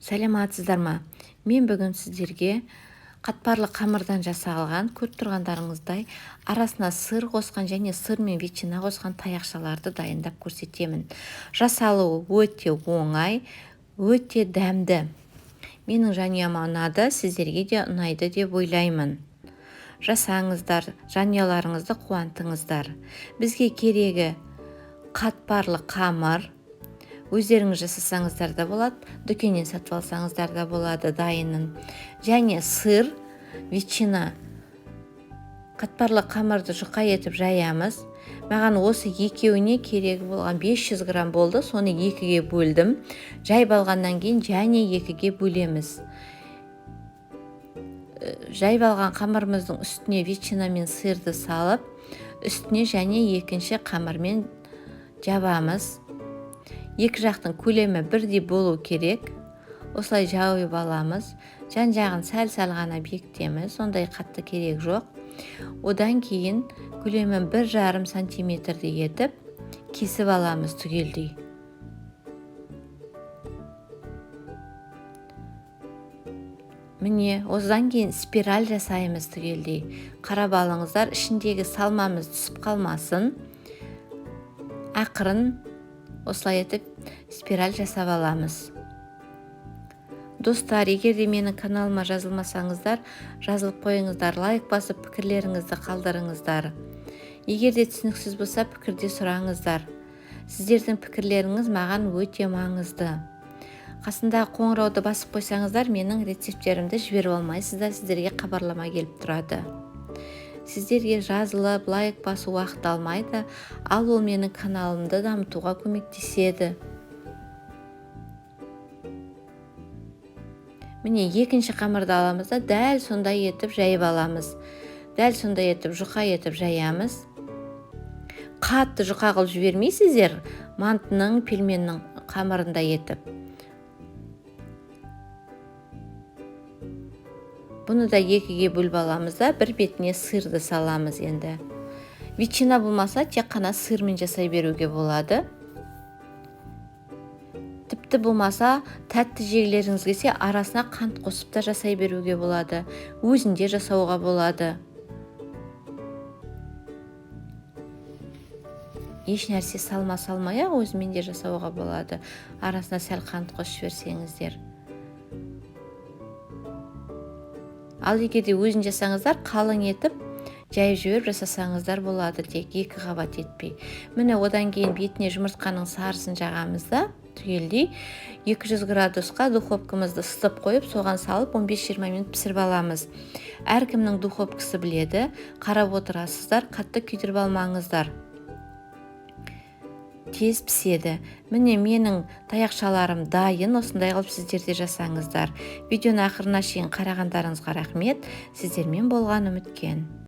Сәлеметсіздер ма? Мен бүгін сіздерге қатпарлы қамырдан жасалған, көріп тұрғандарыңыздай, арасына сыр қосқан және сыр мен ветчина қосқан таяқшаларды дайындап көрсетемін. Жасалуы өте оңай, өте дәмді. Менің жанұяма ұнады, сіздерге де ұнайды деп ойлаймын. Жасаңыздар, жанұяларыңызды қуантыңыздар. Бізге керегі қатпарлы қамыр. Өздеріңіз жасасаңыздар да болады, дүкеннен сатып алсаңыздар да болады дайынын. Және сыр, ветчина. Қатпарлы қамырды жұқа етіп жаямыз. Маған осы екеуіне керегі болған 500 грамм болды, соны екіге бөлдім. Жайып алғаннан кейін және екіге бөлеміз. Жайып алған қамырымыздың үстіне ветчина мен сырды салып, үстіне және екінші қамырмен жабамыз. Екі жақтың көлемі бірдей болу керек. Осылай жауып аламыз. Жан-жағын сәл-сәл ғана бекітеміз, ондай қатты керек жоқ. Одан кейін көлемін 1,5 сантиметрдей етіп кесіп аламыз түгелдей. Міне, осыдан кейін спираль жасаймыз түгелдей. Қарап алыңыздар, ішіндегі салмамыз түсіп қалмасын. Ақырын осылай етіп спираль жасап аламыз. Достар, егер де менің каналыма жазылмасаңыздар, жазылып қойыңыздар, лайк басып пікірлеріңізді қалдырыңыздар. Егер де түсініксіз болса, пікірде сұраңыздар. Сіздердің пікірлеріңіз маған өте маңызды. Қасындағы қоңырауды басып қойсаңыздар, менің рецепттерімді жіберіп алмайсыздар, сіздерге хабарлама келіп тұрады. Сіздерге жазылып, лайк басу уақыт алмайды, ал ол менің каналымды дамытуға көмектеседі. Міне, екінші қамырды аламыз да, дәл сондай етіп жайып аламыз. Дәл сондай етіп жұқа етіп жаямыз. Қатты жұқа қылып жібермейсіздер, мантының, пельменнің қамырындай етіп. Бұны да екіге бөліп аламыз да, бір бетіне сырды саламыз енді. Ветчина болмаса, тек қана сырмен жасай беруге болады. Тіпті болмаса, тәтті жегілеріңіз келсе, арасына қант қосып та жасай беруге болады. Өзінде жасауға болады. Еш нәрсе салма салмай-ақ өзімен де жасауға болады. Арасына сәл қант қосып жіберсеңіздер. Ал егер де өзін жасаңыздар, қалың етіп жайып жіберіп жасасаңыздар болады, тек екі қабат етпей. Міне, одан кейін бетіне жұмыртқаның сарысын жағамыз да, түгелдей 200 градусқа духовкамызды ысытып қойып, соған салып 15-20 минут пісіріп аламыз. Әркімнің духовкасы біледі, қарап отырасыздар, қатты күйдіріп алмаңыздар. Тез піседі. Міне, менің таяқшаларым дайын, осындай қылып сіздер де жасаңыздар. Видеоны ақырына шейін қарағандарыңызға рахмет. Сіздермен болған Үміткен.